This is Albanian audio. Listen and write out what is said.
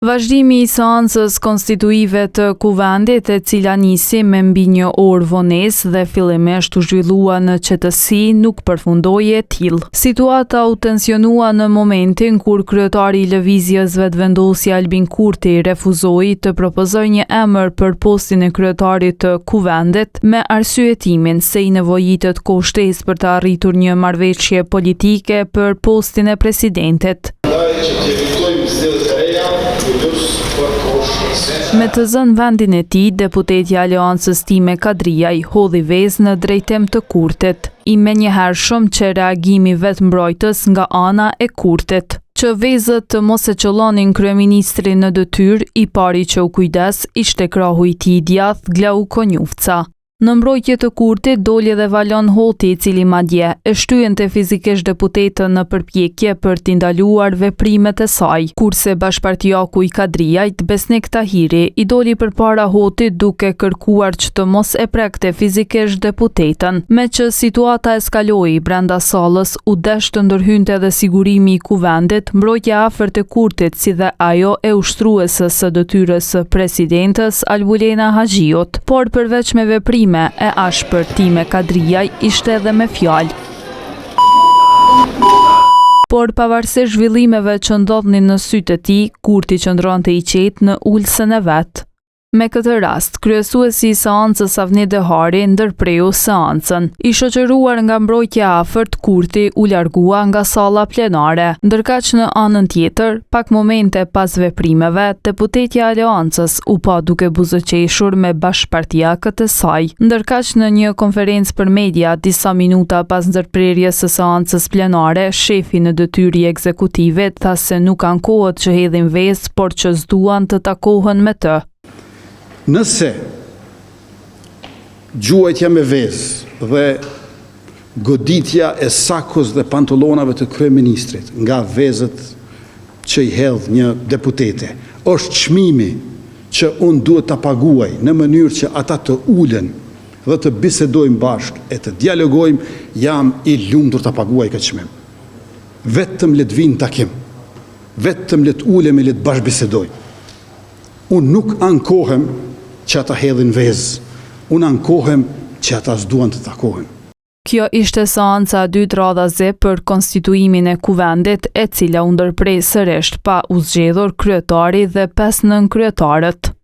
Vazhdimi i seancës konstituive të Kuvendit, e cila nisi me mbi një orë vonesë dhe fillimisht u zhvillua në qetësi, nuk përfundoi e tillë. Situata u tensionua në momentin kur kryetari i Lëvizjes Vetëvendosje Albin Kurti refuzoi të propozojë një emër për postin e kryetarit të Kuvendit, me arsyetimin se i nevojitet kohë shtesë për të arritur një marrëveshje politike për postin e presidentit. Ndaj që të evitojmë zgjedhje të reja, ju lus për kohë shtesë. Me të zënë vendin e tij, deputetja e Aleancës Time Kadrijaj hodhi vezë në drejtim të Kurtit. I menjëhershëm qe reagimi vetëmbrojtës nga ana e Kurtit. Që vezët të mos e qëllonin kryeministrin në detyrë, i pari që u kujdes ishte krahu i tij i djathtë Glauk Konjufca. Në mbrojtje të Kurtit doli edhe Valon Hoti, i cili madje e shtyente fizikisht deputeten në përpjekje për t'i ndaluar veprimet e saj. Kurse bashkëpartiaku i Kadrijajt, Besnik Tahiri, i doli përpara Hotit duke kërkuar që të mos e prekte fizikisht deputeten. Meqë situata eskaloi brenda sallës, u desh të ndërhynte edhe sigurimi i Kuvendit, mbrojtja e afërt e Kurtit si dhe ajo e ushtrueses së detyrës së presidentes, Albulena Haxhiut. Por përveç me veprime, e ashpër Time Kadrijaj ishte edhe me fjalë. Por pavarësisht zhvillimeve që ndodhnin në sytë e tij, Kurti qëndronte i qetë në ulësen e vet. Me këtë rast, kryesuesi i seancës Avni Dehari ndërpreu seancën. I shoqëruar nga mbrojtja e afërt, Kurti u largua nga salla plenare. Ndërkaq në anën tjetër, pak momente pas veprimeve, deputetja e Aleancës u pa duke buzëqeshur me bashkëpartiakët e saj. Ndërkaq në një konferencë për media, disa minuta pas ndërprerjes së seancës plenare, shefi në detyrë i ekzekutivit tha se nuk ankohet që hedhin vezë, por që s'duan të takohen me të. Nëse gjuajtja me vezë dhe goditja e sakos dhe pantollonave të kryeministrit nga vezët që i hedh një deputete është çmimi që unë duhet ta paguaj në mënyrë që ata të ulen dhe të bisedojmë bashkë e të dialogojmë, jam i lumtur ta paguaj këtë çmim. Vetëm le të vijnë takim. Vetëm le të ulemi le të bashkëbisedojmë. Unë nuk ankohem që ata hedhin vezë, unë ankohem që ata s'duan të takohen. Kjo ishte seanca e dytë radhazi për konstituimin e Kuvendit, e cila u ndërpre sërisht pa u zgjedhur kryetari dhe pesë nënkryetarët.